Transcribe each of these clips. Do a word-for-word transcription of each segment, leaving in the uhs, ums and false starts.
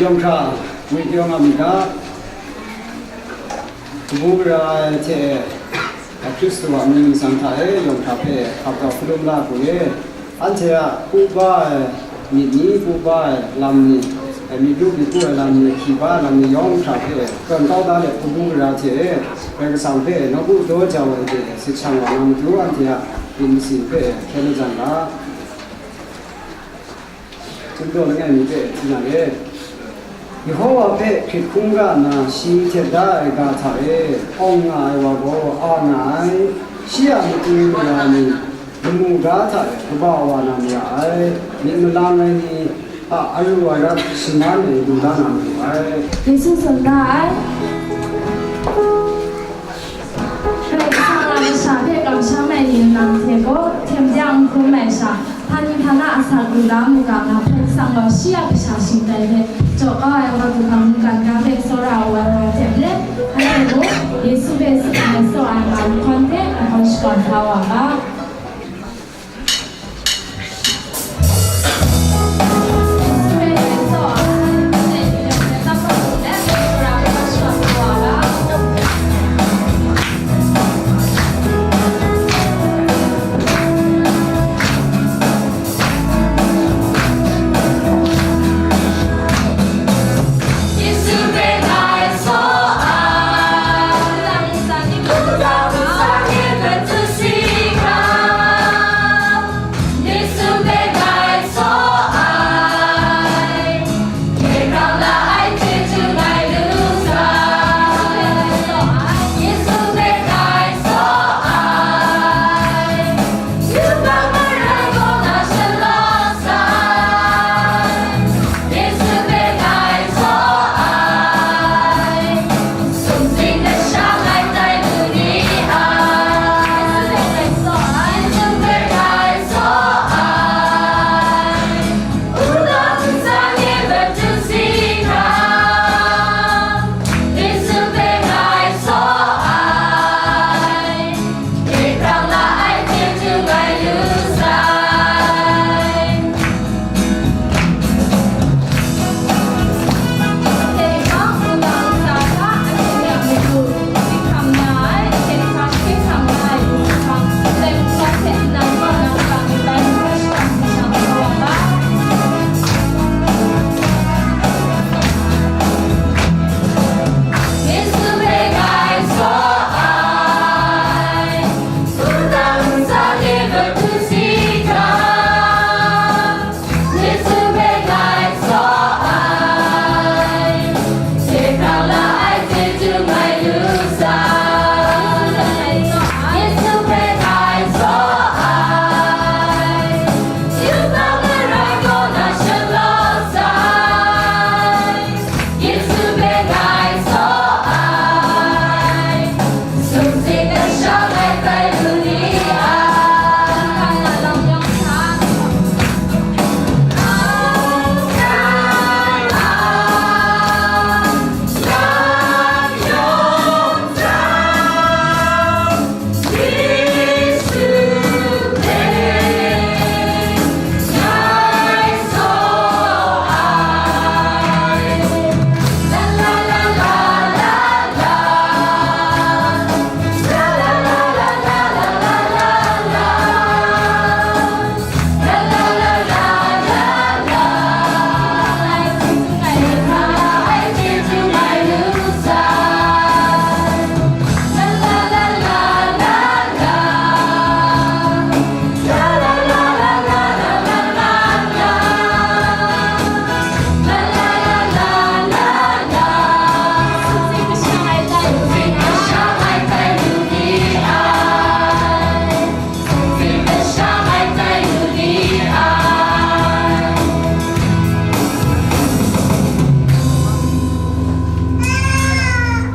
Yawng hkra, ngwi yawng a myit ga, kabu gara ai hte, Hkristu a mying ningsang hta e, yawng hkra hpe hkap dau hkalum la hku e. Anhte a pupa ai myit ni, pupa ai lam ni, myit ru myit pu ai lam ni, hkyi ba ai lam ni yawng hkra hpe, tawn kau da let, kabu gara hte e, Karai Kasang hpe nawku daw jau ai de sit shang wa na matu, anhte a myit masin hpe hkyen lajang ga. Chyum daw langai mi hpe hti na re. Yehowa hpe hkrit hkungga nna shi htet da ai ga hta e awng nga ai wa gaw a nga ai, shi a matu mara ni lamu ga hta e kaba wa na mara ai, myit malang ai ni a aru arat shaman e du la na maru ai. Yesu tsun da ai. Karai Kasang a masha hpe kamsham ai ni nlang hte gaw, hten bya n hkrum ai sha, htani htana asak lu la mu ga nga hpe, Kasang gaw shi a kasha shingtai hte jaw kau ai wa du hpang mungkan ga hpe tsawra ai wa nga hte maren, anhte mung Yesu hpe tsun ai tsaw ai nga lahkawn hte lahkawn shakawn sa wa ga.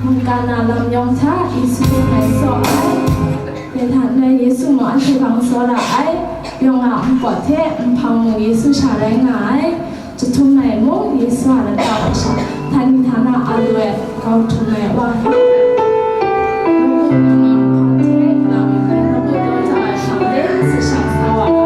Mungkan na lam yawng hta Yesu hpe ngai tsaw ai. Dai hta n-, Yesu mung anhte hpang tsawra ai. Yawng a npawt hte nhpang mung Yesu sha rai nga ai. Jahtum ai mung Yesu a lata kasha, htani htana a lu ai, grau htum ai wa hkra, nawku hkra hte lam ai nawku daw ja ai shang de, sashang sa wa ga.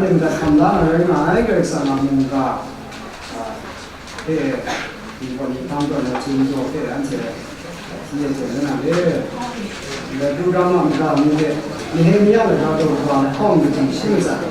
Ndat hkam la na rai nga ai Karai Kasang a mungga, a, hte, ningpawt ninghpang tawn ai hte mung hte anhte hpyi ai hte na na le. Ndai Pru Rama mada mung hte Nehemia mada taw wa lahkawng madi shi matsat.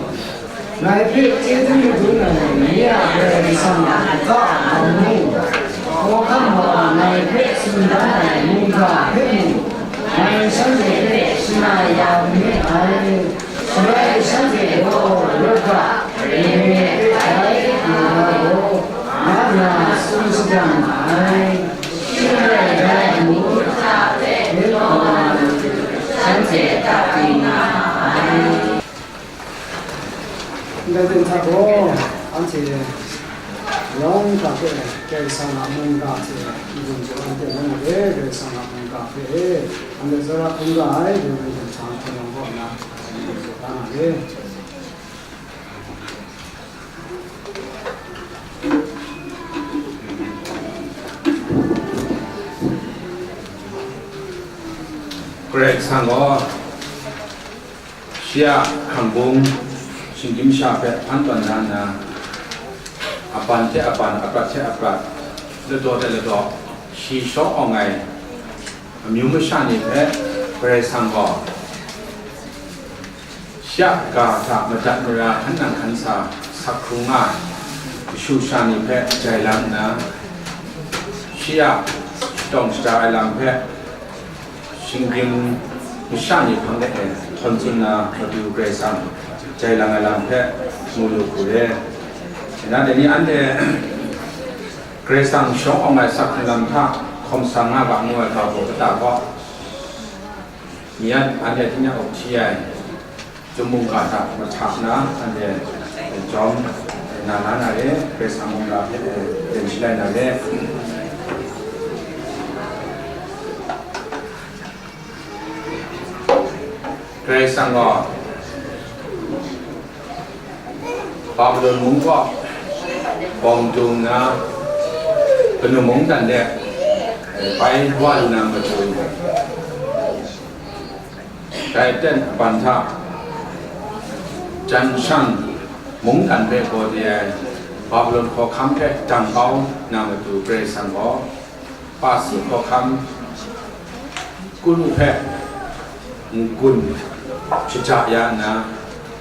Ngai hpe chyeju madun ai ni a Karai Kasang a lata a mung, hkawhkam wa ngai hpe tsun dan ai mungga hpe mung, ngai shanhte hpe shana ya wu ni ai. Shaloi shanhte gaw rawt ga, Nehemia hpe bai nga na gaw, nga nna tsun shadawn ma ai. Shing rai rai mung, Hkristu hta hpe shanhte hta pyi nga ai. Ndai hta gaw, anhte yawng hta hpe Karai Kasang a mungga hte n-gun jaw ai hte, nang a Karai Kasang a mungga hpe, anhte tsawra hkungga ai, Reverend Jan Hpawng Yawng kaw na, n-gun jaw da nga re. Karai Kasang gaw, shi a hkambung shinggyim sha hpe hpan tawn na nna, apan hte apan, aprat hte aprat, ladaw hte ladaw, shi shawng awng ai amyu masha ni hpe Karai Kasang gaw, shi a ga hta madat mara hkan nang hkan sa sak hkrung nga ai kashu sha ni hpe jai lang nna, shi a shadawng shada ai lam hpe shinggyim masha ni hpang de e htawn tsun na Madu Karai Kasang jai lang ai lam hpe mu lu hku re. Nna dai ni anhte Karai Kasang shawng awng ai sak hkrung lam hta hkawm sa nga ga ngu ai ga baw kata gaw, mi a anhte htingnyang awk hti ai Chyum mungga hta mahta nna, anhte jawm na la na re, Karai Kasang mungga hpe len shalai na re. Karai Kasang gaw Babilon mung kaw bawng dung nna, kanu mungdan de bai wa lu na matu, dai ten apan hta jan shan mungdan hpe gaw de ai Babilon hkawhkam hpe dang kau na matu, Karai Kasang gaw Pasi hkawhkam Kuru hpe n-gun shaja ya nna,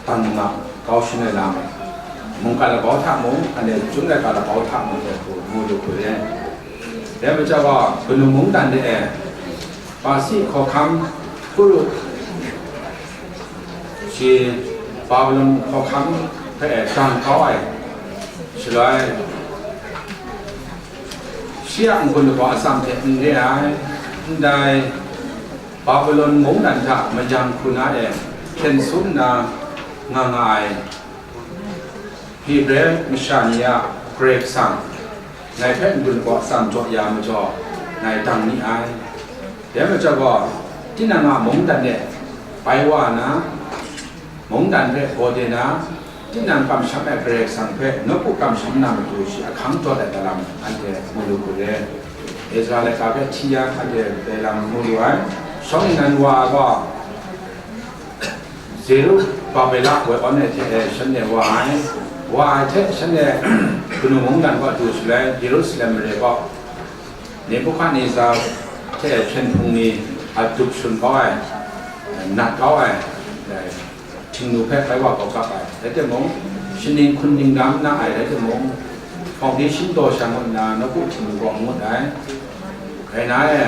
dang nga kau shangai lam, mungkan labau hta mung, anhte chyum laika labau hta mung hte hku mu lu hku re. Dai majaw gaw, kanu mungdan de e, Pasi hkawhkam Kuru, shi Babilon hkawhkam hpe dang kau ai, shaloi shi a n-gun lagaw atsam hte n re ai, ndai Babilon mungdan hta mayang hku na e hpyen sum nna nga nga ai Hebre masha ni a Karai Kasang, ngai hpe n-gun lagaw atsam jaw ya majaw, ngai dang ni ai. Dai majaw gaw, tinang a mungdan e bai wa na, mungdan hpe gaw de na, tinang kamsham ai Karai Kasang hpe nawku kamsham na matu shi ahkang jaw dat ai lam anhte mu lu hku re. Ezra laika hpe hti yang anhte dai lam mu lu ai. Shawng nnan wa ai gaw, Zerubabela woi awn ai hte e shanhte wa ai. Wa ai hte shanhte kanu mungdan kaw du shaloi, Yerusalem mare kaw Nebukadnezar hte hpyen hpung ni a dup shun kau ai, nat kau ai, Htingnu hpe bai wa kau kap ai, rai timung, shaning hkun ningdam na ai, rai timung, foundation daw sha ngut nna, nawku Htingnu gaw n ngut ai. Rai na e,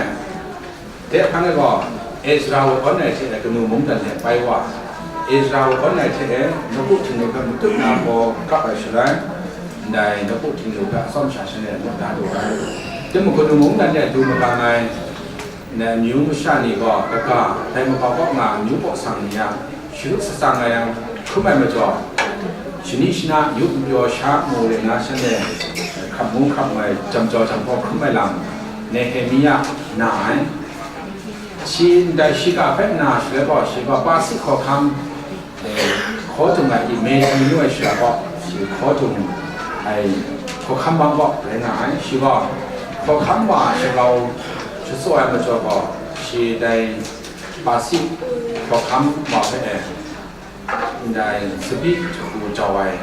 de hkan e gaw, Ezra woi awn ai hte e kanu mungdan hte bai wa, Ezra woi awn ai hte e nawku Htingnu hpe matut na gaw kap ai shaloi, ndai nawku Htingnu hpe atsawm sha shanhte ngut na du ai. Timung kanu mungdan hte du magang ai, Ndai amyu masha ni gaw kaga, dai makau kaw nga amyu kaw sang ni a, sharu shatsang nga yang hkrum ai majaw, shani shana, yup n pyaw, sha mu ring na shanhte hkap ngu hkap ngoi, jam jau jam hpaw hkrum ai lam, Nehemia na ai. Shi ndai shiga hpe na shaloi gaw, shi gaw Pasi hkawhkam, E, hkaw dung ai image manu ai sha gaw, shi hkaw dung ai hkawhkam bang gaw rai nga ai. Shi gaw hkawhkam wa sharau shatsaw ai majaw gaw, shi dai Pasi hkawhkam wa hpe e, Ndai tsabyi jahku jau ai,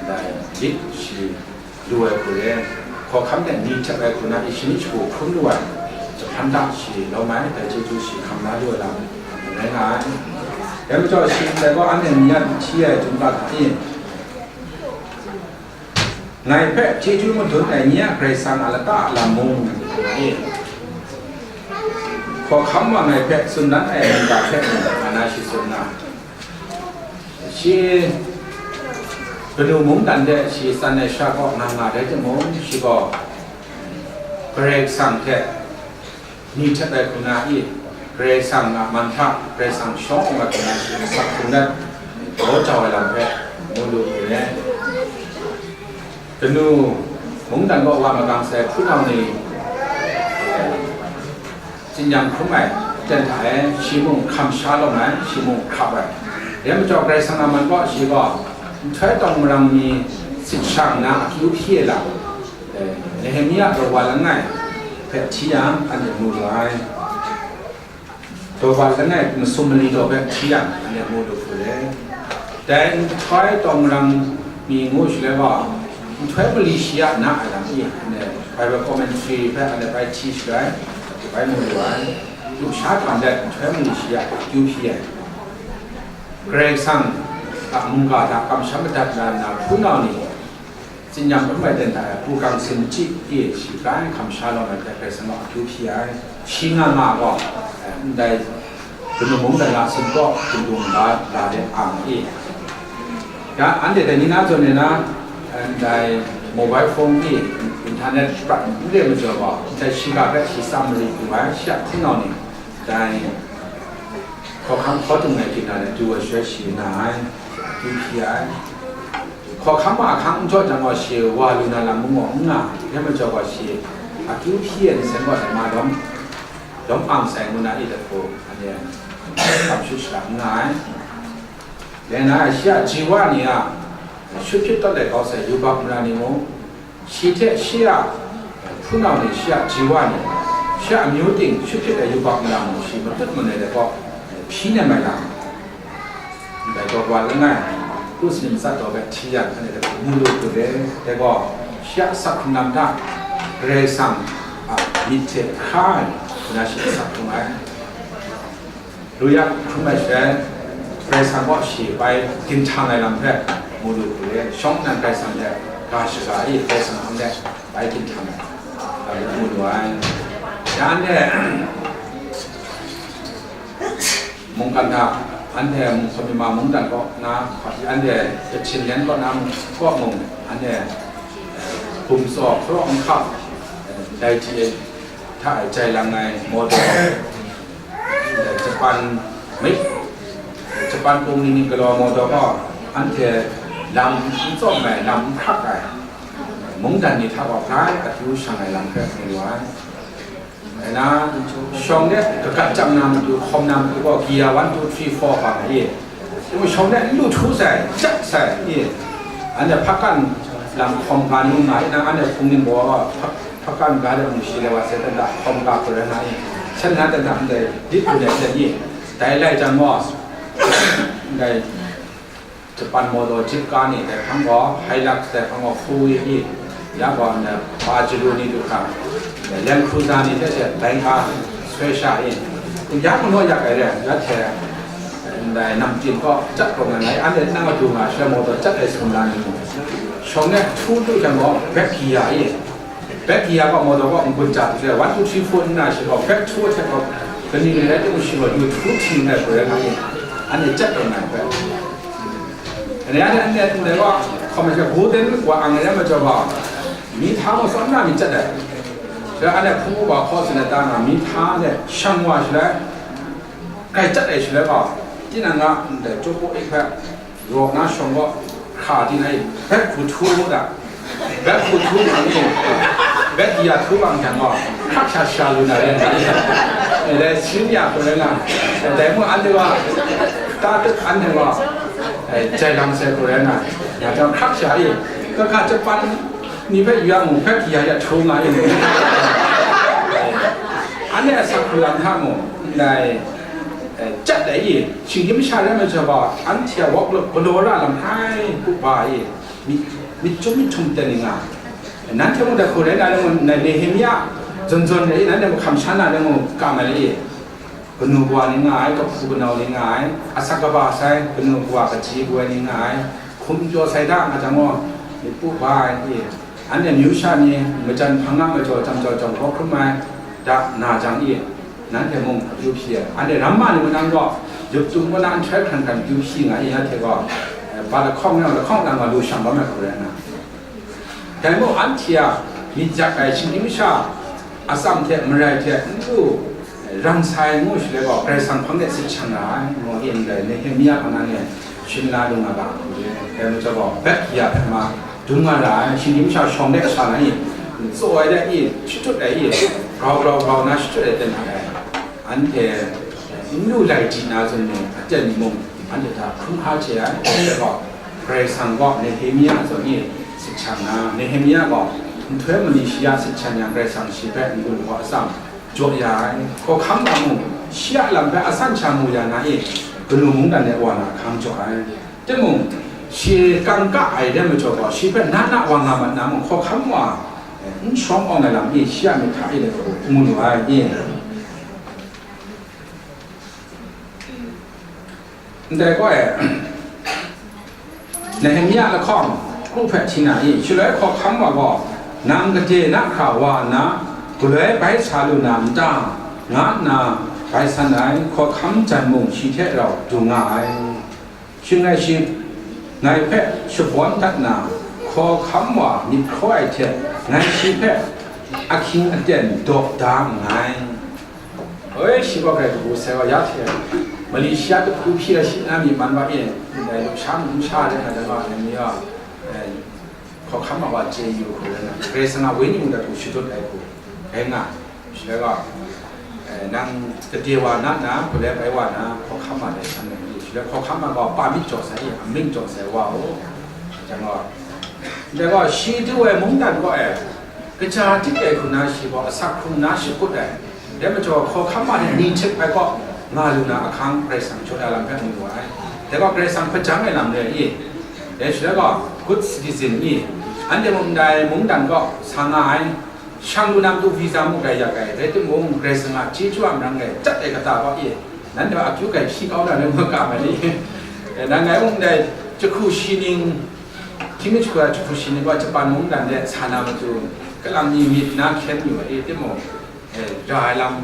ndai lit shi lu ai hku re, hkawhkam de ni htet ai hku na, i shani shagu hkrum lu ai, jahpan da shi lawm ai, dai chyeju shi hkam na lu ai lam rai nga ai. Dai majaw shi ndai gaw anhte ni a hti ai chyum ga hta e, ngai hpe chyeju madun ai ni a Karai Kasang a lata a lam mung, nga e. Hkawhkam wa ngai hpe tsun dan ai mungga hpe mung, nga na shi tsun nga. Shi kanu mungdan de shi tsan ai sha kaw nga nga rai timung, shi gaw Karai Kasang hte ni htet ai hku na i, Karai Kasang a man hta, Karai Kasang shawng ai hku na shi asak hkrung dat, daw jau ai lam hpe mu lu hku re. Kanu mungdan kaw wa magang sai hpunau ni, tsin-yam hkrum ai, ten hta e, shi mung hkam sha lawm ai, shi mung hkap ai. Dai majaw Karai Kasang a man kaw shi gaw, nhtoi tawng marang mi sit shang na akyu hpyi ai lam, eh, Nehemia daw wa langai hpe hti yang, anhte mu lu ai. Daw wa langai masum mali daw hpe hti yang, anhte mu lu hku le. Dai nhtoi tawng marang mi ngu shaloi gaw, nhtoi mali shi a na ai lam i, anhte Bible commentary hpe anhte bai hti shaloi, bai mu lu ai. Lusha hkam let nhtoi mali shi a akyu hpyi ai. Karai Kasang a mungga hta kamsham madat na nna hpunau ni, tsin-yam hkrum ai ten hta e, hpu kang sin chyi e, shi grai hkam sha lawm ai hte Karai Kasang gaw akyu hpyi ai. Shi nga nga gaw, eh, ndai kanu mungdan a sin kaw hkungdung la, la de ang e. Ya, anhte dai ni na zawn e na, eh, ndai mobile phone e, internet prat n re majaw gaw, ndai shiga hpe shi tsam mali pru ai, shi a hpunau ni, dai hkawhkam hkaw tung ai hpyi na de du ai shaloi shi nga ai, akyu hpyi ai. Hkawhkam a ahkang n jaw jang gaw shi wa lu na lam mung gaw n nga, dai majaw gaw shi akyu hpyi ai nsen gaw dai ma lawm, lawm ang sai ngu na i lahku, anhte kam shut shara n nga ai. Dai na shi a ji wa ni a shut hpyit tawt let kau sai yubak mara ni mung, shi hte shi a hpunau ni, shi a ji wa ni, shi a amyu ting shut hpyit ai yubak mara mung shi matut manoi let gaw hpyi nem ai lam. Ndai daw wa langai, kru sanim tsat daw hpe hti yang, anhte hpe mu lu hku re, dai gaw, shi a asak hkrung lam hta, Karai Kasang a myit hte hkra ai, nna shi asak hkrung ai. Lu yak hkrum ai shaloi, Karai Kasang kaw shi bai ginhtang ai lam hpe mu lu hku re, shawng nnan Karai Kasang hte ga shaga i, Karai Kasang hpang de bai ginhtang ai lam hpe mu lu ai. Ya anhte, mungkan hta, anhte mung hkawm mi ma mungdan kaw na, anhte Kachin Len kaw na mung, kaw mung, anhte, eh, gumtsaw, hkaraw nhkap, eh, dai hti e hta e jai lang ai mawdaw, eh, Japan, mai, Japan pung ni ning galaw mawdaw gaw, anhte lam n tsawm ai, lam n hkrak ai, mungdan ni hta gaw grai akyu shang ai lam hpe mu lu ai. Dai na, shawng de kagat chyam na matu, hkawm na matu gaw, gear one, two, three, four hpa mai e. Shawng de n lu htu sai, chyat sai e. Anhte hpakan lam hkawm ga nu nga e na, anhte hpung ning baw, hpa-, hpakan ga de mung shi le wa sai, dan da hkawm ga hku rai nga e. Shan na dan da ndai lit lu let let e. Dai lai jang gaw, ndai Japan mawdaw jip ka ni dai hpang gaw, Hilux dai hpang gaw, Ford i, ya gaw, ndai Pajero ni du hkra, Land Cruiser ni hte she dai hka soi sha i, ya manaw yak ai re, ya hte, ndai namtin kaw chyat prawng ai ngai, anhte nang a du nga shaloi mawdaw chyat ai sumla ni mu. Shawng de htu du jang gaw, back gear i, back gear gaw mawdaw gaw n-gun ja hte, one, two, three, four nna shi gaw, back htu ahte gaw, kaning rai timung shi gaw, yu htu hti nngai hku rai nga i, anhte chyat prawng ai hpe. Anhte, anhte, anhte, anhte gaw, hkawm ai hte, golden wa ang ai majaw gaw, mi hta gaw tsawm na mi chyat ai. Shaloi anhte hpung uga hkaw tsun ai ta na, mi hta anhte shang wa shaloi, grai chyat ai shaloi gaw, tinang a ndai chawpo ik hpe, raw na shawng gaw, hkra di na i, hpe hku htu u da. Bek hku htu hkang ni, bek ya htu bang hkyang gaw, hkrak sha sha lu na ren ga ni, dai sin ya hku rai nga, dai mung anhte gaw, ta tuk anhte gaw, eh, jai lam sai hku rai nga, nga jang hkrak sha i, kaka Japan ni hpe yu yang mung, bek ya ya htu nga i, anhte asak hku lam hta mung, ndai, Chyat ai i, shinggyim masha rai majaw gaw, anhte a wok lawk galaw ra lam hkrai hku ba i, myit, myit chyum myit htum ten i nga ai. Nanhte mung dai hku rai na rai mung, Nehemia zawn zawn rai i, nanhte mung hkam sha na rai mung, kam ai rai i, kanu kawa ni nga ai, kahpu kanau ni nga ai, asak kaba sai, kanu kawa kaji kawa ni nga ai, hkum pyaw sai da nga jang gaw, myit pu ba ai i, anhte amyu sha ni majan hpang a majaw jang jaw jawng hkaw hkrum ai da na jang i, nanhte mung akyu hpyi ai. Anhte ramma ni mung nang gaw, yup tung kaw na nhtoi hkran hkran akyu hpyi nga i, anhte gaw, eh, ba lahkawng nang lahkawng nang gaw lu shang bam ai hku rai nna. Dai mung anhte a myit yak ai shinggyim masha atsam hte marai hte n lu, rang sai ngu shaloi gaw, Karai Kasang hpang de sit shang ra ai, ngu in dai Nehemia hpang na ni shin la lu nga ga, dai majaw gaw, Betkaya hpe ma dung nga ra ai, shinggyim masha shawng de kasa na i, tsaw ai de i, shatut ai i, grau grau grau na shatut ai ten hta ai, anhte n lu lai di na zawn ni, aten mung, anhte hta hkrum hkra chye ai, dai gaw, Karai Kasang gaw Nehemia zawn i sit shang na, Nehemia gaw nhtoi mali shi ya sit shang yang, Karai Kasang shi hpe n-gun hkaw atsam jaw ya ai. Hkawhkam wa mung, shi a lam hpe asan sha mu ya na i, kanu mungdan de wa na hkang jaw ai. Timung, shi kangka ai rai majaw gaw, shi hpe na na wa nga mat na mung, hkawhkam wa, eh, n shawng awng ai lam i, shi a myit hta i let hku mu lu ai i. Ndai gaw e, Nehemia lahkawng kru hpe hti na i, shaloi hkawhkam wa gaw, nang gade na hkra wa nna, galoi bai sa lu na n ta, nga nna bai san ai, hkawhkam jan mung shi hte rau dung nga ai. Shing rai shi, ngai hpe shabawn dat na, hkawhkam wa myit hkraw ai hte, ngai shi hpe ahkying aten daw da nngai. Oi, shi gaw grai kabu sai wa ya hte, Malaysia kahpu hpyi ai shi na myi man wa e, ndai lusha numsha rai nga dan wa ai ni gaw, eh, hkawhkam a wa chye yu hku rai nga, Karai Kasang a Wenyi mung dat hku shadut ai hku rai nga, shi rai gaw, eh, nang gade wa na na, galoi bai wa na, hkawhkam a dai san ai ni, shi rai hkawhkam a gaw pa myit jaw sai, amying jaw sai wa o, jang gaw, ndai gaw, shi du ai mungdan gaw e, kaja dik ai hku na shi gaw asak hkrung na shakut ai. Dai majaw, hkawhkam a ni hte ni htit ai kaw nga lu na ahkang Karai Kasang jaw ya lam hpe mu wa ai. Dai gaw Karai Kasang hpajang ai lam re i? Dai shaloi gaw, good citizen i? Anhte mung ndai mungdan kaw sa nga ai. Shang lu na matu visa muk rai yak ai, rai timung, Karai Kasang a chyeju a marang e, tat ai kata kaw i? Nanhte a akyu grai hpyi kau na rai mung, kam ai ni? Nan ngai mung ndai jahku shi ning, hkying mi jahku a jahku shi ning gaw Japan mungdan de sa na matu, kalang ni myit na hkyen yu ai, timung, eh, ra ai lam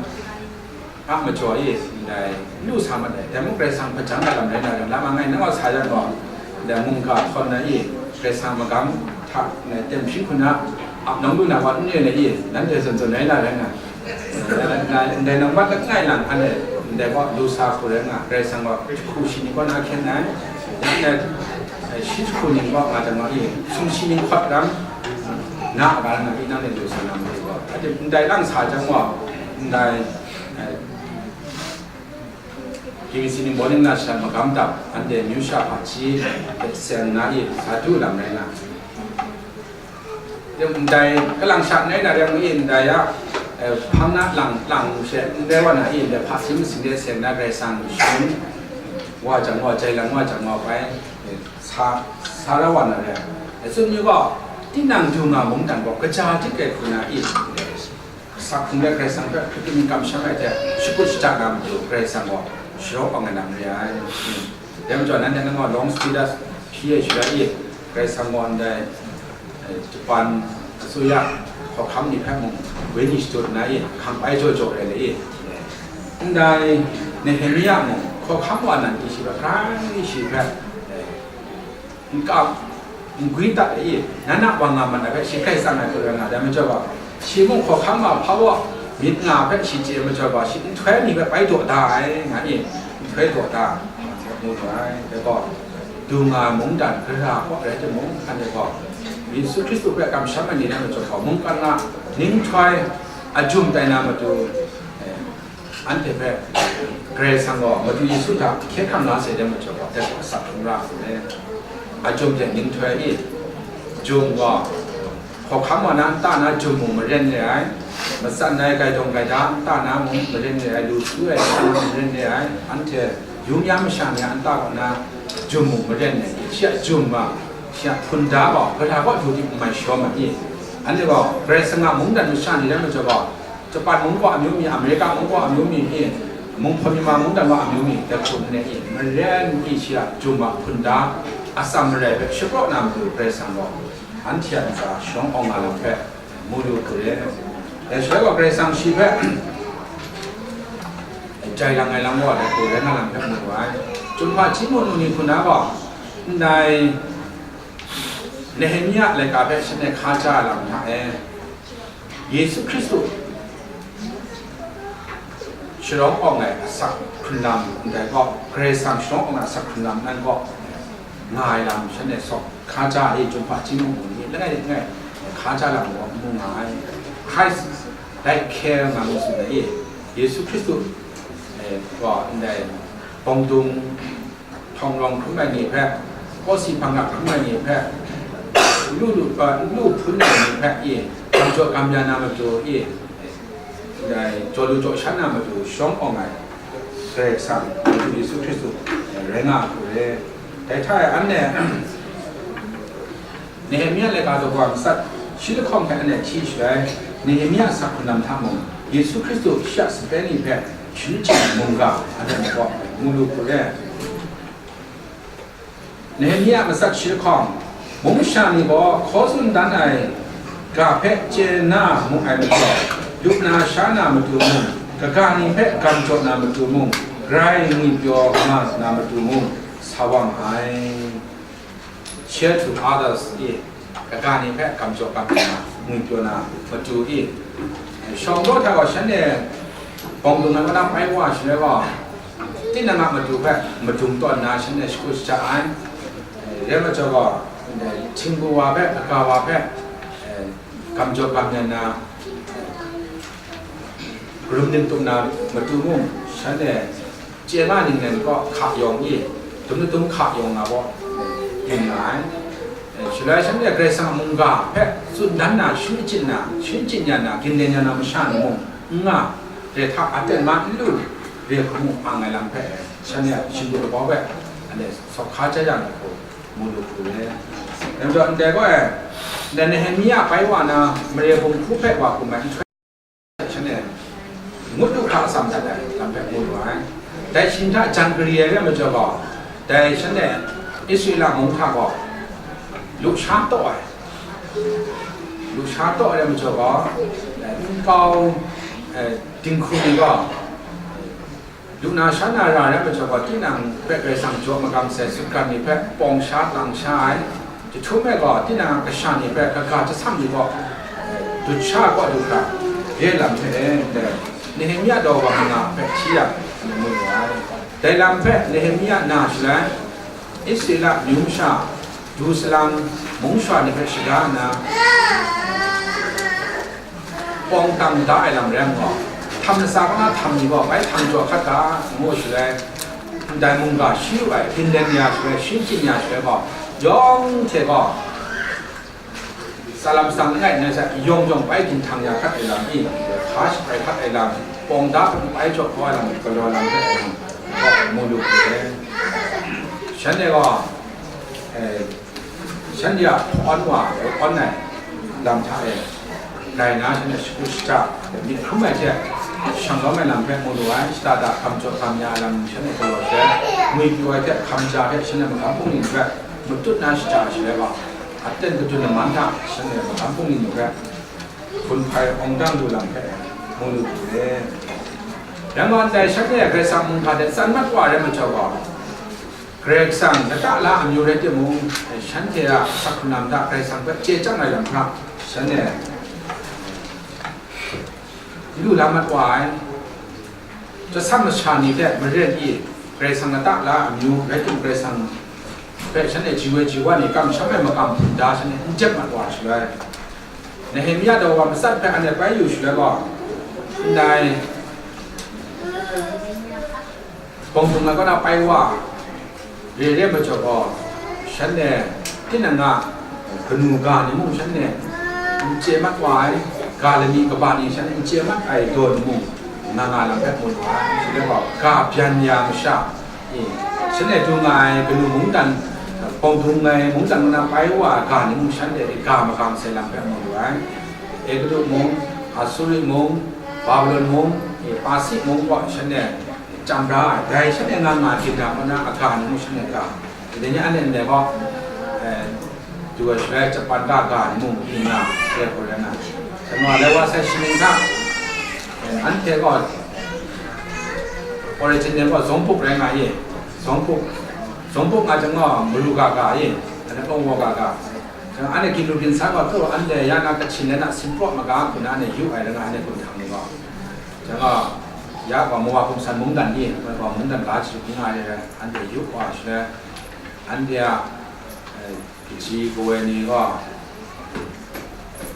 a majaw e, ndai n lu sa mat ai. Dai mung Karai Kasang hpajang ai lam rai na rai, lam a ngai nang gaw sa yang gaw, ndai mungga htawn na i, Karai Kasang magam hta, ndai ten hpyi hku na ap nawng lu na wa n re na i, nanhte zawn zawn rai na rai nga. Ndai, ndai, ndai nang mat langai lang, anhte ndai gaw lu sa hku rai nga, Karai Kasang gaw jahku shi ning kaw na hkyen ai, ndai, eh, shi jahku ning kaw nga jang gaw i, sum shi ning hkawt ram, na a ga na i, nanhte lu sa na matu gaw, ndai lang sa jang gaw, ndai, eh, K B C ni bawning na sha magam dap, anhte amyu sha hpaji hpe seng na i, sa du lam rai nga. Ndai kalang sha ngai na rai ngu i, ndai a, eh, hpang na lang, lang she n rai wa na i, ndai hpaji masing de seng na Karai Kasang shun wa jang wa, jai lang wa jang wa bai, eh, sa, sa ra wa na rai. Eh, tsun yu gaw, tinang du nga mungdan gaw, kaja dik ai hku na i, Asak hkrung de Karai Kasang hpe hkrit tim kamsham ai hte shakut shada na matu Karai Kasang gaw sharawng ai lam re ai. Dai majaw nanhte nang gaw long status hpyi ai shara i, Karai Kasang gaw ndai, eh, Japan asuya hkawhkam ni hpe mung wenyi shadut nna i, hkang bai jaw jaw ai le i, ndai Nehemia mung hkawhkam wa nan ti shi hpe hkrai shi hpe, eh, n kam, n gwi dat ai i, na na wa nga mat ai hpe shi hkrai tsang ai hku rai nga, dai majaw gaw, shi mung hkawhkam ma hpa wa myit nga hpe shi chye ai majaw gaw, shi nhtoi ni hpe bai daw da ai, nga i, nhtoi daw da, ngu lu ai. Dai gaw, du nga ai mungdan gara kaw rai timung, anhte gaw, Yesu Hkristu hpe kamsham ai ni rai majaw gaw, mungkan a ninghtoi a jum tai na matu, eh, Anhte hpe Karai Kasang gaw Madu Yesu hta hkye hkrang la sai de majaw gaw, dai gaw asak hkrung ra hku le, a jum hte ninghtoi i, jum gaw hkawhkam wa na nta na jum mung maren re ai, Matsat ai gaidawng gaida nta na mung maren re ai, lu su ai nta na mung maren re ai, anhte yum ya masha ni a nta kaw na jum mung maren re ai, shi a jum a, shi a hpunda gaw, gada kaw du di n mai shaw ma i? Anhte gaw, Karai Kasang a mungdan masha ni rai majaw gaw, Japan mung gaw amyu mi, Amerika mung gaw amyu mi i, mung hpaw mi ma mungdan gaw amyu mi, dai hku n re i? Maren i, shi a jum a hpunda, atsam marai hpe shapraw na matu Karai Kasang gaw, anhte a ntsa shawng awng nga lam hpe, mu lu hku re. Dai shaloi gaw Karai Kasang shi hpe jai lang ai lam gaw dai hku rai nga lam hpe mu lu ai. Chyum hpa hti mu lu ni hku na gaw, ndai Nehemia laika hpe shanhte hkaja ai lam hta e, Yesu Hkristu sharawng awng ai asak hkrunlam ndai gaw, Karai Kasang sharawng awng ai asak hkrunlam nan gaw nga ai lam shanhte saw hkaja ai, Chyum hpa hti mu lu ni langai langai hkaja lam gaw mu nga ai. Christ died care nga mu tsun ai, Yesu Hkristu, eh, gaw ndai bawng dung, htawng rawng hkrum ai ni hpe, kawsi hpang hkrum ai ni hpe, lu lu, eh, lu hpun ai ni hpe i, gam jaw gam ya na matu i, ndai jaw lu jaw shan na matu shawng awng ai Karai Kasang, Yesu Hkristu rai nga hku re. Dai hta e anhte Nehemia laika daw wa matsat shi lahkawng hte anhte hti shaloi, Nehemia a sak hkrunlam hta mung, Yesu Hkristu shi a sape ni hpe sharin chye ai mungga anhte majaw mu lu hku re. Nehemia a matsat shi lahkawng, mung masha ni gaw hkaw tsun dan ai ga hpe chye na mu ai majaw, lup na sha na matu mung, kaga ni hpe gam jaw na matu mung, grai ngwipyaw nga na matu mung, sa wa ma ai. Share to others i, kaga ni hpe gam jaw gam jaw na, ngwipyaw na matu i, shawng daw hta gaw shanhte bawng dung ai kaw na pai wa shaloi gaw, tinang a matu hpe madung tawn na shanhte shakut shaja ai. Rai majaw gaw, htingbu wa hpe, kaga wa hpe, gam jaw gam yan na, karum ning tum na matu mung, shanhte chye nga ning nen gaw hka yawng i, dum latum hka yawng nga gaw, yin nga ai. Shaloi shanhte Karai Kasang a mungga hpe tsun dan na, sharin chye na, sharin chye yan na, gindin yan na masha ni mung n nga, re hta aten ma n lu, re hku mung ang ai lam hpe, shanhte a shinggu labau hpe, anhte sawk hkaja ya na hku, mu lu hku re. Dai majaw ndai gaw e, ndai Nehemia bai wa na mare bum hku hpe wa hkum ai nhtoi, shanhte ngut lu hkra atsam dat ai lam hpe mu lu ai. Dai shing hta jan gari ai rai majaw gaw, dai shanhte Israela mung hta gaw lusha taw ai, lusha taw ai rai majaw gaw, dai nkau, eh, dinghku ni gaw, lu na sha na ra ai rai majaw gaw, tinang hpe Karai Kasang jaw magam sai sutgan ni hpe pawng sha lang sha ai. Jahtum e gaw, tinang a kasha ni hpe kaga jasam ni gaw dut sha ai kaw du hkra, re lam hte e, ndai Nehemia daw wa manga hpe hti yang, mu lu ai. Dai lam hpe Nehemia na shaloi, Israela amyu masha, Yerusalem mung shara ni hpe shaga nna, pawng tam da ai lam rai nna, htam latsa kaw na htam ni gaw bai htam jaw hkat ga, ngu shaloi, ndai mungga shi yu ai, gindin ya shaloi, sharin chye ya shaloi gaw, yawng hte gaw, tsalam tsang langai nna hte yawng yawng bai ginhtan ya hkat ai lam i, hka shabai hkat ai lam, pawng da hpe bai jaw kau ai lam, galaw lam hpe ai lam, mu lu hku ai. Shanhte gaw, eh, shanhte a hpawn wa, hpawn ai lam hta e, rai nna shanhte shakut shata, myit hkrum ai hte, shang lawm ai lam hpe mu lu ai, shata da hkam jaw hkam ya ai lam shanhte galaw sai, ngwipyaw ai hte hkam ja hte shanhte magam bungli ni hpe matut na shaja ai shaloi gaw, aten kadun laman hta shanhte magam bungli ni hpe hpun hpai awng dang lu lam hpe mu lu hku re. Rai nna ndai shanhte Karai Kasang mungga hte tsan mat wa ai rai majaw gaw, Karai Kasang lata la amyu rai timung, shanhte a asak hkrunlam hta Karai Kasang hpe chye chyang ai lam hta, shanhte lu la mat wa ai. Chyasam masha ni hte maren i, Karai Kasang lata la amyu rai timung, Karai Kasang hpe shanhte ji woi ji wa ni kamsham ai makam hpunda shanhte n jep mat wa shaloi, Nehemia daw wa matsat hpe anhte bai yu shaloi gaw, ndai bawng dung ai kaw na pai wa, re re majaw gaw, shanhte tinang a kanu ga ni mung shanhte n chye mat wa ai, ga lani kaba ni shanhte n chye mat ai dawn mung nga nga lam hpe mu lu ai. Shi rai gaw, ga byan ya masha, e, shanhte du nga ai kanu mungdan, bawng dung ai mungdan mung na pai wa ai ga ni mung shanhte e ga magang sai lam hpe mu lu ai. Egutu mung, Asuri mung, Babilon mung, e, Pasi mung gaw shanhte cham ra ai. Dai shanhte nga nga ginra kaw na aga ni mung shanhte ga. Dai ni anhte ndai gaw, e, du ai shaloi Japan ga ga ni mung ginra, re hku rai nga ai. Shanwa lai wa sai shaning hta, e, anhte gaw origin ni gaw Zongpuk rai nga i, Zongpuk, Zongpuk nga jang gaw Maru ga ga i, anhte Longwo ga ga. Jang anhte ginru ginsa gaw, tu anhte ya na Kachin rai na Simpraw maga hku na anhte yu ai rai nga, anhte gun hkang ni gaw. Jang gaw, ya gaw Mawa Hpung San mungdan ni, gaw mungdan ga chyu n nga ai rai, anhte yu wa shaloi, anhte a, e, kaji kawa ni gaw,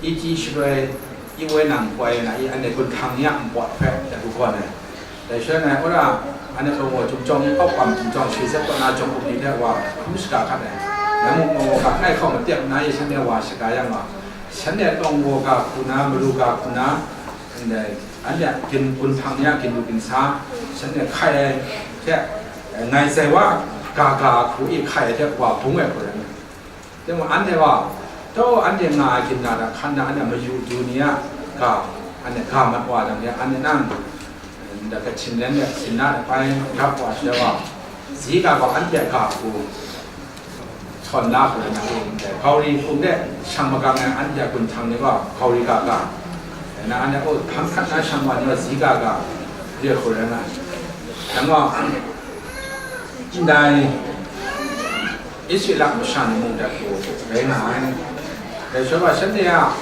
i chyi shaloi, i woi nang koi na i, anhte gun hkang ni a npawt hpe, e, hku gawn ai. Dai shaloi ngai, wora, anhte Longwo Chyum Jawng i, Kawk Pam Chyum Jawng, Shwe Zep kaw na jawng up ni hte wa hkrum shaga hkat ai. Ngai mung Longwo ga hkai hkawk matep na i, shanhte wa shaga yang gaw, shanhte Longwo ga hku na, Maru ga hku na, ndai, anhte a gin, gun hkang ni a ginru ginsa, shanhte hkai ai hte, ngai sai wa, ga ga hku i hkai ai hte wa bung ai hku rai nna. Dai mung anhte gaw, taw anhte nga ai ginra hta hkan na, anhte a mayu du ni a ga, anhte ga mat wa jang de, anhte nang, nda Kachin len de, Sinna de bai rap wa shaloi gaw, zi ga gaw anhte a ga hku sawn la hku rai na, Gauri hpung de shang magang ai anhte a gun hkang ni gaw, Gauri ga ga, na anhte, o, hkang hkat na shang wa ni gaw, zi ga ga, re hku rai na, nang gaw, ndai, Israela masha ni mung dat lu rai nga ai. Dai shaloi wa shanhte a,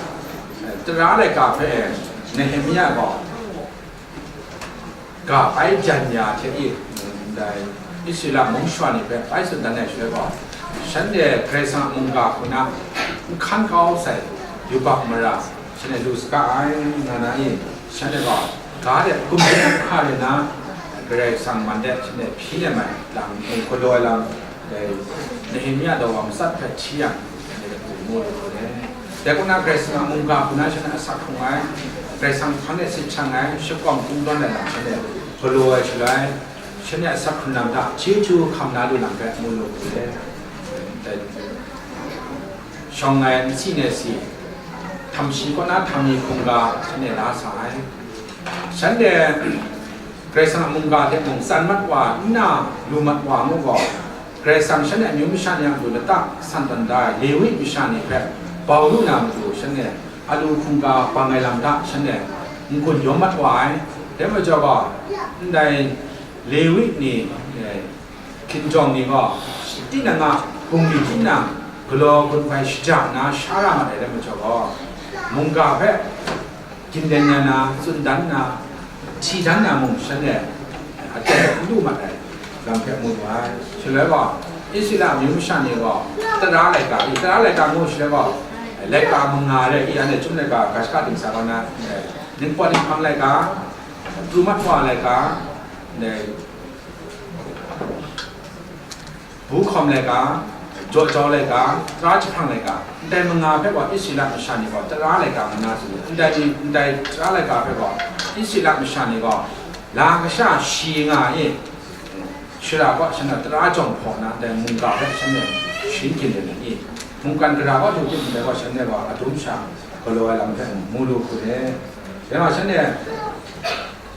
eh, tara laika hpe Nehemia gaw ga bai jan ya hte i, ndai Israela mung shawa ni hpe bai tsun dan ai shaloi gaw, shanhte Karai Kasang a mungga hku na n hkan kau sai yubak mara shanhte lu saga ai, nga na i, shanhte gaw ga de hkum hkra re na, Karai Kasang man de shanhte hpyi nem ai lam, galaw ai lam, dai Nehemia daw wa matsat hpe hti yang, mu lu hku re. Dai kaw na Karai Kasang a mungga hku na shanhte asak hkrung ai, Karai Kasang hpang de sit shang ai, shakawng kungdawn ai lam shanhte galaw ai shaloi, shanhte asak hkrung lam hta chyeju hkam na lu lam hpe mu lu hku re. Dai shawng ai nsi ne si, htam shi kaw na htam mi hkungga shanhte la sa ai. Shanhte Karai Kasang a mungga hte mung tsan mat wa nna lu mat wa mu gaw, Karai Kasang shanhte amyu masha ni a matu lata san tawn da ai Lewi masha ni hpe bau lu na matu shanhte a lu hkungga bang ai lam hta shanhte n-gun yawm mat wa ai. Dai majaw gaw, ndai Lewi ni, eh, hkinjawng ni gaw, tinang a bungli tinang galaw gun hpai shaja nna sha ra mat ai rai majaw gaw, mungga hpe gindeng ya na, tsun dan na, hti dan na mung shanhte aten n lu mat ai lam hpe mu lu ai. Shaloi gaw, Israela amyu masha ni gaw tara laika i, tara laika ngu shaloi gaw, laika manga re i, anhte chyum laika ga shaka dingsa gaw na, ningpawt ninghpang laika, pru mat wa laika, bu hkawm laika, jaw jau laika, tara jahprang laika, ndai manga hpe gaw Israela masha ni gaw tara laika manga tsun ai. Ndai ni, ndai tara laika hpe gaw Israela masha ni gaw la kasha shi nga i, shara gaw shanhte tara jawng hpaw na ndai mungga hpe shanhte sharin kyin ai ni? Mungkan gara gaw du tim ndai gaw shanhte gaw a dum sha galaw ai lam hpe mu lu hku re. Dai wa shanhte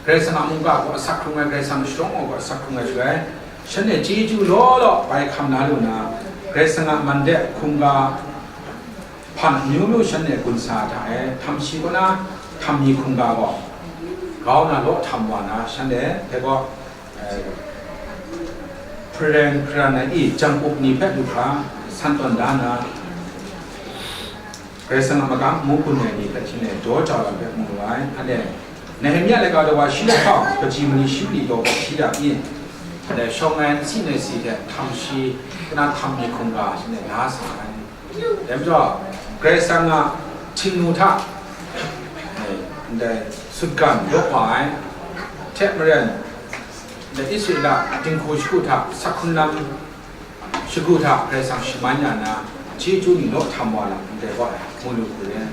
Karai Kasang a mungga gaw asak hkrung ai, Karai Kasang shadawn gaw asak hkrung ai shaloi, shanhte chyeju law law bai hkam na lu na, Karai Kasang a man de hkungga hpan amyu myu shanhte gun sa hta e, htam shi kaw na htam mi hkungga gaw grau na law htam wa na, shanhte hpe gaw, eh, hpareng hparan ai i, jang up ni hpe lu hkra san tawn da na, Karai Kasang a magam amu gun ai ni hpe shanhte jaw jau lam hpe mu lu ai. Anhte Nehemia laika daw wa shi lahkawng, kaji mali shi mali daw gaw shi yang i, anhte shawng ai nsi nai si hte htam shi, kana htam mi hkungga shanhte la sa ai. Dai majaw, Karai Kasang a htingnu hta, eh, ndai sutgan yaw wa ai, hte maren, ndai Israela dinghku shagu hta, sak hkrun lam shagu hta Karai Kasang shaman ya na, chyeju ni law htam wa lam ndai gaw ai, mu lu hku re.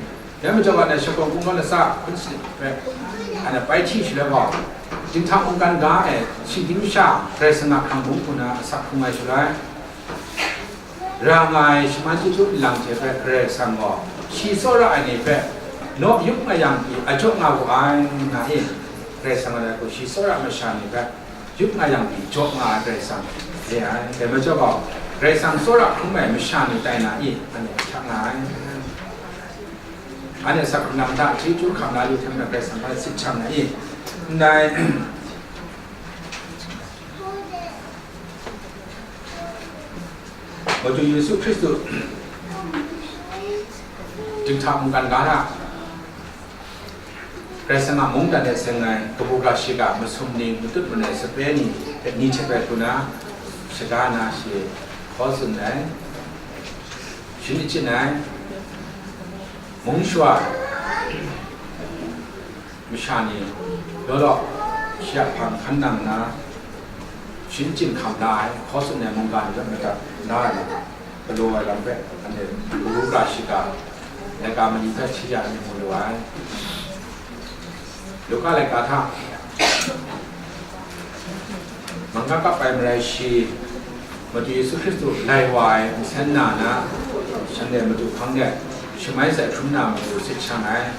Dai majaw, anhte shakawn kungdawn latsa hpun sanit hpe, anhte bai hti shaloi gaw, dinghta mungkan ga e, shinggyim masha Karai Kasang a hkrang bung hku na asak hkrung ai shaloi, ra nga ai shaman chyeju nlang hte hpe Karai Kasang gaw, shi tsawra ai ni hpe naw yup nga yang pyi a jaw nga wu ai, nga i, Karai Kasang a dai hku shi tsawra masha ni hpe yup nga yang pyi jaw nga ai Karai Kasang re ai. Dai majaw gaw, Karai Kasang tsawra hkrum ai masha ni tai na i, anhte ahkyak nga ai. Anhte asak hkrung lam hta chyeju hkam la lu hte maren Karai Kasang hpe sit shang na i? Ndai, Madu Yesu Hkristu dinghta mungkan ga hta, Karai Kasang a mungdan e seng ai kabu ga shiga masum ni, matut manai sape ni hte ni hte bai hku na, shaga na shi hkaw tsun ai, shanit chyin ai, mung shawa masha ni law law shi a hpang hkan nang nna, shanit chyin hkam la ai, hkaw tsun ai mungga ni hpe madat la ai lam, galaw ai lam hpe, anhte kabu ga shiga laika mali hpe hti ya ai mu lu ai. Luka laika hta mangga kap ai marai shi, Madu Yesu Hkristu lai wa ai nsen na na, shanhte Madu hpang de shamai sai hkrum na matu sit shang ai.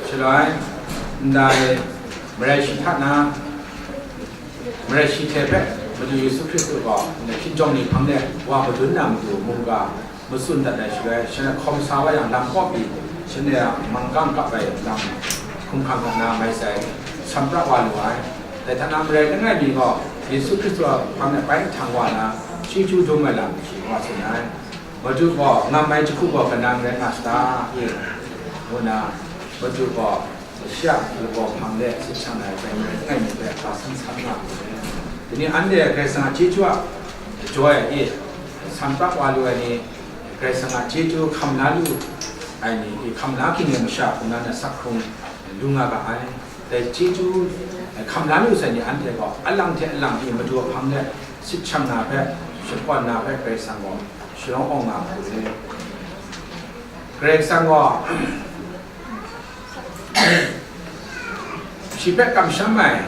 Shaloi, ndai marai shi hta na, marai shi hte hpe Madu Yesu Hkristu gaw hkinjawng ni hpang de wa madun na matu mungga matsun dat ai shaloi, shanhte hkawm sa wa yang, lam kaw pyi, shanhte a manggang kap ai lam hkumhkrang hta na mai sai, san pra wa lu ai. Dai hta na, marai langai mi gaw Yesu Hkristu a hpang de bai nhtang wa na, chyeju dum ai lam shi wa tsun ai. Madu gaw, ngam ai jahku gaw kanang rai nga sha ta? Ngu na, Madu gaw shi a lagaw hpang de sit shang ai bai marai langai mi hpe ga san san nga ai. Dai ni anhte Karai Kasang a chyeju a jaw e, san pra wa lu ai ni, Karai Kasang a chyeju hkam la lu ai ni, hkam la ging ai masha hku na asak hkrung lu nga ga ai. Dai chyeju hkam la lu sai ni anhte gaw, alang hte alang pyi Madu a hpang de sit shang na hpe, shakawn na hpe Karai Kasang gaw sharawng awng nga ai. Karai Kasang gaw shi hpe kamsham ai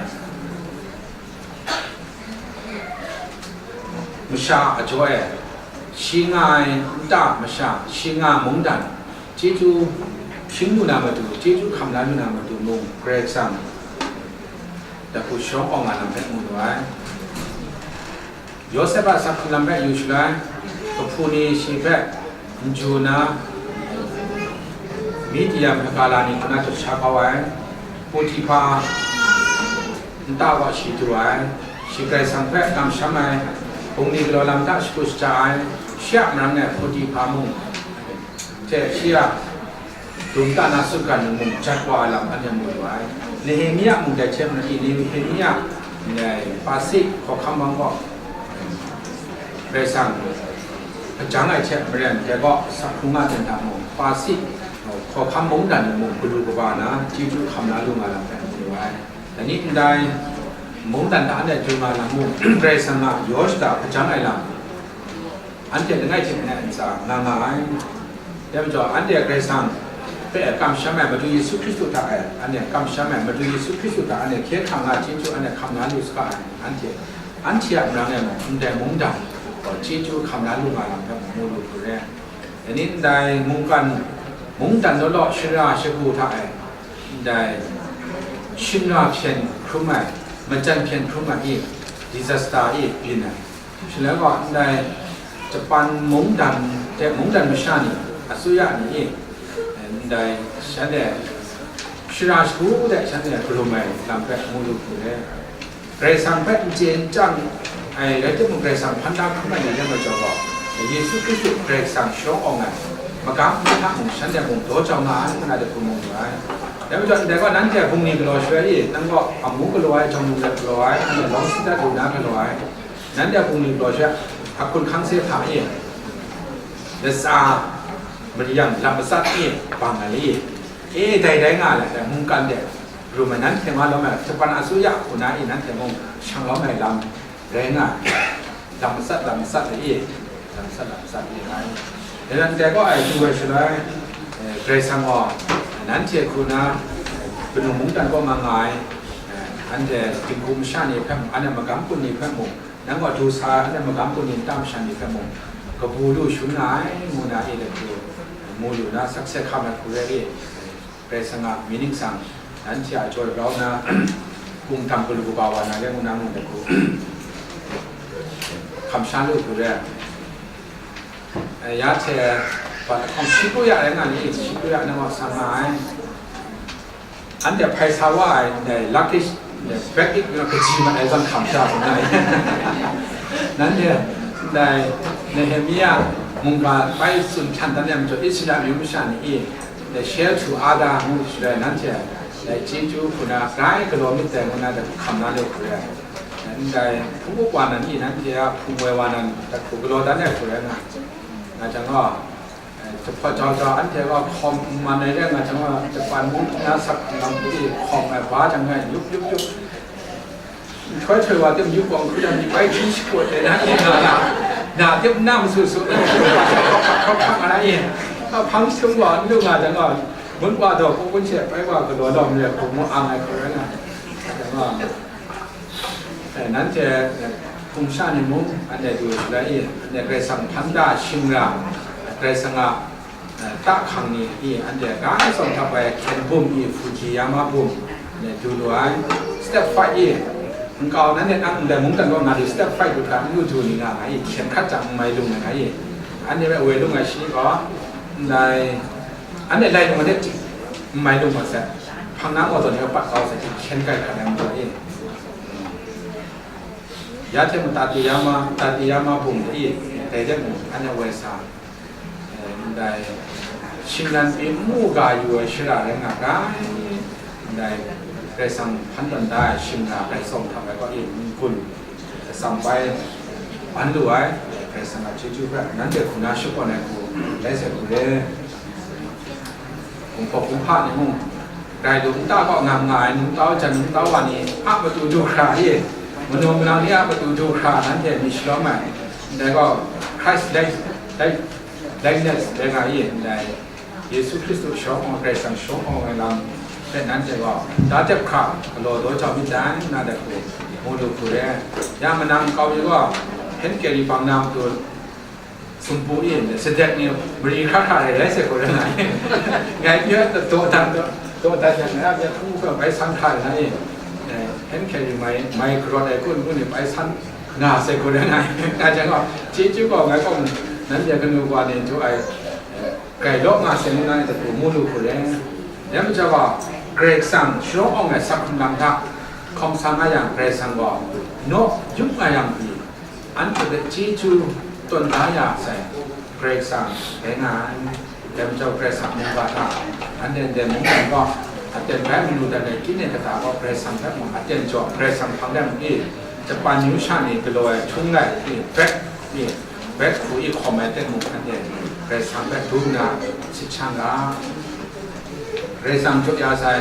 masha a jaw e, shi nga ai nta masha, shi nga mungdan, chyeju shing lu na matu, chyeju hkam la lu na matu mung, Karai Kasang dai hku sharawng awng nga lam hpe mu lu ai. Yawsep a asak hkrung lam hpe yu shaloi, kahpu ni shi hpe n ju nna, Midian hkagala ni hku na jaw sha kau ai. Potiphar nta wa shi du ai. Shi Karai Kasang hpe kamsham ai, bungli galaw lam hta shakut shaja ai, shi a marang e Potiphar mung hte shi a dum ta na sutgan mung jat wa ai lam anhte mu lu ai. Nehemia mung dai hte maren, Nehemia, ndai Pasi hkawhkam mung gaw, Karai Kasang hpajang ai hte maren, dai gaw asak hkrung nga ten hta mung, Pasi hkawhkam mungdan mung galu kaba na, chyeju hkam la lu nga lam hpe mu lu ai. Dai ni ndai mungdan hta anhte du nga lam mung, Karai Kasang a yaw shada hpajang ai lam, anhte langai hte langai ntsa nga nga ai. Dai majaw, anhte Karai Kasang hpe kamsham ai Madu Yesu Hkristu hta e, anhte kamsham ai Madu Yesu Hkristu hta anhte hkye hkrang nga chyeju anhte hkam la lu saga ai, anhte, anhte a marang e mung, ndai mungdan gaw chyeju hkam la lu nga lam hpe mu lu hku re. Dai ni ndai mungkan, mungdan law law shara shagu hta e, ndai shingna hpyen hkrum ai, majan hpyen hkrum ai i, disaster i byin ai. Shaloi gaw, ndai Japan mungdan hte mungdan masha ni, asuya ni, ndai shanhte shara shagu de shanhte galum ai lam hpe mu lu hku re. Karai Kasang hpe n chye n chyang ai rai timung, Karai Kasang hpan da hkrum ai ni lam majaw gaw, Yesu Hkristu Karai Kasang sharawng awng ai, magam ni hta mung shanhte mung daw jau nga ai, ngu na dai hku mu lu ai. Dai majaw, ndai gaw, nanhte bungli galaw shaloi e, nang gaw amu galaw ai, jawng lu let galaw ai, anhte lawng si dat lu na galaw ai, nanhte bungli galaw she, ahkun hkang se hta e, latsa, mariyang, lam matsat e bang ai le, e, dai dai nga ai, dai mungkan de, rum ai, nanhte nga lawm ai, Japan asuya hku na e, nanhte mung shang lawm ai lam rai nga ai, lam matsat, lam matsat de e, lam matsat, lam matsat de nga ai. Dai nan dai gaw ai du ai shaloi, e, Karai Kasang gaw, Nanhte hku na, kanu mungdan kaw nga nga ai, eh, anhte dinghku masha ni hpe mung, anhte magam kun ni hpe mung, nang gaw du sa ai anhte magam kun ni nta masha ni hpe mung, kabu lu shangun nga ai, ngu na e de hku, mu lu na, sakse hkam ai hku rai e, Karai Kasang a mying ningsang, nanhte a jaw grau na, kungdam galu kaba wa na rai ngu na, ngu de hku, hkam sha lu hku rai. Eh, ya hte, bat lahkawng shi kru ya rai nga ni, shi kru ya na wa sa nga ai. Anhte hpai sa wa ai, ndai, luggage, ndai, bag ik na kaji mat ai zawn hkam sha sa nga ai. Nanhte, ndai, Nehemia mungga bai tsun htan dan ai majaw, Israela amyu masha ni e, ndai, share to other ngu shi rai, nanhte, ndai, chyeju hku na grai galaw myit dai ngu na, ndai, hkam na le hku rai. Ndai, hpung up wa nan i, nanhte a hpung woi wa nan, ndai hku galaw dan ai hku rai nga, nga jang gaw, eh, jahpawt jau jau, anhte gaw hkawm n man ai rai nga jang gaw, Japan mung na sak lam hku i hkawm ai ba jang gaw, yup, yup, yup. Nhtoi htoi wa tim yup gaw, hku jang, myi bai hti shakut ai na, na, na, na tim na masu su, na, hkawm hkawm hkawm hkawm nga na i, hpang sum gaw, n lu nga jang gaw, mun wa daw, hku kun she, bai wa galaw lawm re, hku mu ang ai hku rai nga, jang gaw. Eh, nanhte, eh, hpung sha ni mung, anhte du shalai i, anhte Karai Kasang hpan da shing ra, Karai Kasang a, eh, ta hkang ni i, anhte ga tsawm htap ai hkyen bum i, Fujiyama bum, anhte du lu ai, step five i, nkau nanhte nang ndai mungdan kaw nga du step five du hkra n lu du ni nga nga i, hkyen hkrat jang n mai lung ai nga i, anhte hpe woi lung ai shi gaw, ndai, anhte lai lung ai hte n mai lung ai sai, hpang na gaw zawn ni pat kau sai, hkyen kai hkra ai majaw i. Ya hte mung Tateyama, Tateyama bum de i, dai de mung, anhte woi sa, eh, ndai, shingran pyi n mu ga yu ai shara rai nga ga, ndai, Karai Kasang hpan tawn da ai shing na, Karai Kasang hta ai kaw i, n-gun, atsam bai, ban lu ai, Karai Kasang a chyeju hpe, nanhte hku na shakawn ai hku, rai sai hku re. Kumhpaw kumhpa ni mung, rai lu nta kaw ngam nga ai nungtau jan nungtau wa ni a matu du hkra i, manu manang ni a matu du hkra nanhte myit shalawm ai, ndai gaw Christ like, like, likeness rai nga i, ndai Yesu Hkristu sharawng ai, Karai Kasang sharawng ai lam hpe nanhte gaw da dep hkra galaw daw jau myit dai, nna dai hku mu lu hku re. Ya manang nkau mi gaw, hand carry bang na matu, sumpu i, sadet ni mari hkra hkra rai rai sai gaw rai nga i. Ngai pyi ai, dawdan, dawdan yang ngai a myit hpung hpe bai san hkra rai nga i. Eh, hand carry mai, mai karawt ai kun kun ni bai san nga sai gaw rai nga i. Nga jang gaw, chyeju gaw ngai kaw, nanhte kanu wa ni jaw ai, eh, grai law nga sai ngu na ni dai hku mu lu hku rai. Dai majaw gaw, Karai Kasang sharawng awng ai sak hkrung lam hta hkawm sa nga yang, Karai Kasang gaw naw yup nga yang pyi, anhte hpe chyeju tawn da ya sai, Karai Kasang rai nga ai. Dai majaw Karai Kasang mungga hta, anhte ndai mungdan gaw, aten bai manu dan ai kyi ne kata gaw, Karai Kasang hpe mung, aten jaw Karai Kasang hpang de mung i, Japan myu sha ni galaw ai htung lai i, bag i, bag hku i hkawm ai hte mung, anhte Karai Kasang hpe du nna sit sha nga. Karai Kasang jaw ya sai,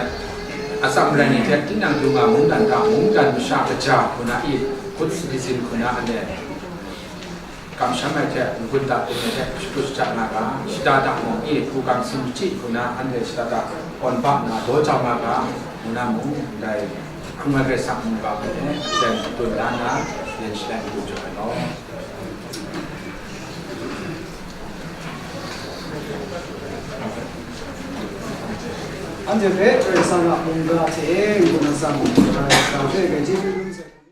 atsam rai ni hte tinang du nga mungdan hta, mungdan masha kaja hku na i, good citizen hku na anhte kamsham ai hte, n-gun da kun ai hte, shadu shaja nga ga, shada da mung i, hku kam sin machyi hku na, anhte shada da awn ba nna daw jau nga ga, ngu na mung, ndai hkrung ai Karai Kasang mungga hpe, aten dun la nna, yen shalai n-gun jaw ai law. Anhte hpe Karai Kasang a mungga hte n-gun atsam, Karai Kasang hpe grai chyeju dum sai.